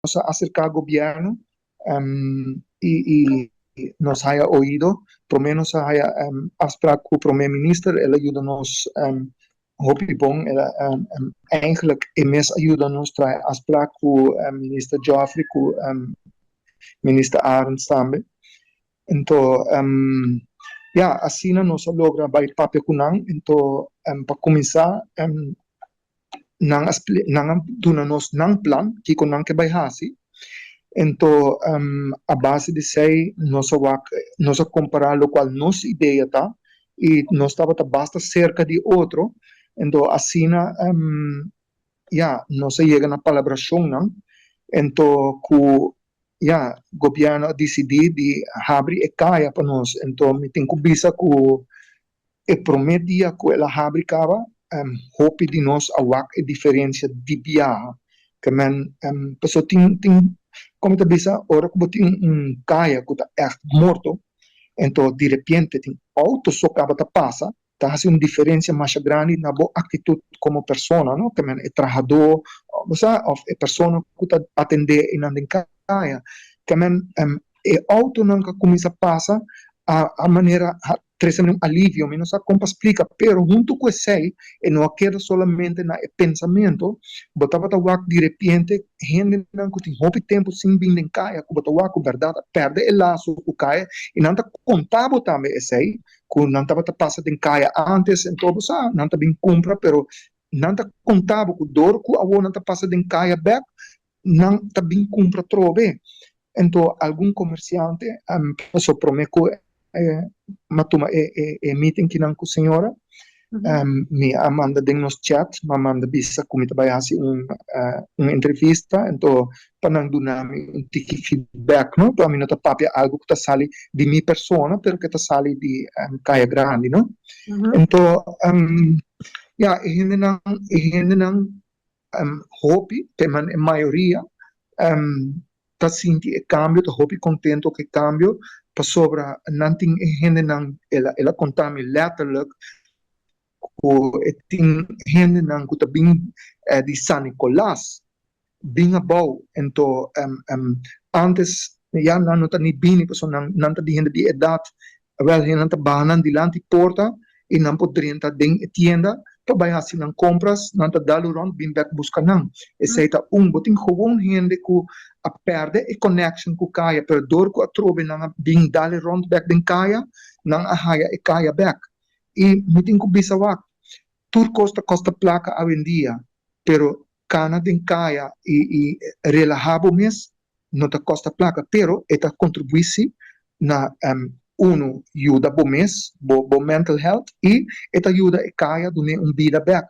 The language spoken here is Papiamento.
A aserká gobièrnu i nos a haya oido. Promé nos a haya afspraak ku promé minister, el a yuda nos hopi bon, el a eigenlijk e mes a yuda nos traha afspraak ku minister Geoffrey, ku minister Arends tambe. Anto ja, asina nos a logra bai papia ku nan. Anto pa kuminsá nan a duna nos nan plan, kiko nan ke bai hasi. Anto a base di esei nos a wak, nos a kompará lokual nos idea ta i nos tabata basta serka di otro. Anto asina ja, nos a yega na palabrashonnan. Anto ku ja, gobièrnu a disidí di habri e kaya pa nos. Anto mi tin ku bisa ku e promé dia ku el a habri kaba, hopi di nos a wak e diferensia di biaha. Ke men paso tin kon ta bisa, ora ku bo tin un kaya ku ta ègt morto, anto di repente tin outo so kaba ta pasa, ta hasi un diferensia masha grandi na bo aktitut komo persona, no? Ke men e trahadó, bo sa, òf e persona ku ta atendé einan den kaya. Ke men e outonan ku a kuminsá pasa a manera a trese un alivio, mi no sa kon pa splika, pero huntu ku esei e no a keda solamente na e pensamentu. Bo tabata wak di repente hendenan ku tin hopi tempu sin bin den kaya, ku bo ta wak ku bèrdat a pèrdè e laso ku kaya, i nan ta konta bo tambe esei, ku nan tabata pasa den kaya antes, anto bo sa, nan ta bin kumpra, pero nan ta konta bo ku dor ku awor nan ta pasa den kaya bèk, nan ta bin kumpra trobe. Anto algun komersiante, paso promé ku m'a tuma e meeting kinan ku señora, mi a manda den nos chat, m'a manda bisa ku mi ta bai hasi un entrevista, anto pa nan duna mi un tiki feedback, no? Pa mi no ta papia algu ku ta sali di mi persona, pero ku ta sali di Kaya Grandi, no? Anto ja, e hendenan hopi, te man e mayoria, ta sinti e kambio, ta hopi kontentu ku e kambio, pasobra nan tin e hendenan, el a konta mi letterlijk ku e tin hendenan ku ta bin di San Nicolas, bin abou. Anto antes ya nan no ta ni bini, pasobra nan ta di hende di edat, wel, nan ta baha nan dilanti porta i nan por drenta den e tienda pa bai hasi nan kompras, nan ta dal rònt bin bèk buska nan. Esei ta un. Bo tin gewoon hende ku a pèrdè e connection ku kaya, pero dor ku atrobe nan a bin dal rònt bèk den kaya, nan a haya e kaya bèk. I mi tin ku bisa, wak, tur kos ta kosta plaka awendia, pero kana den kaya i relahá bo mes no ta kosta plaka, pero e ta kontribuí sí na uno yuda bo mes, bo mental health, i e ta yuda e kaya duna un bida bèk.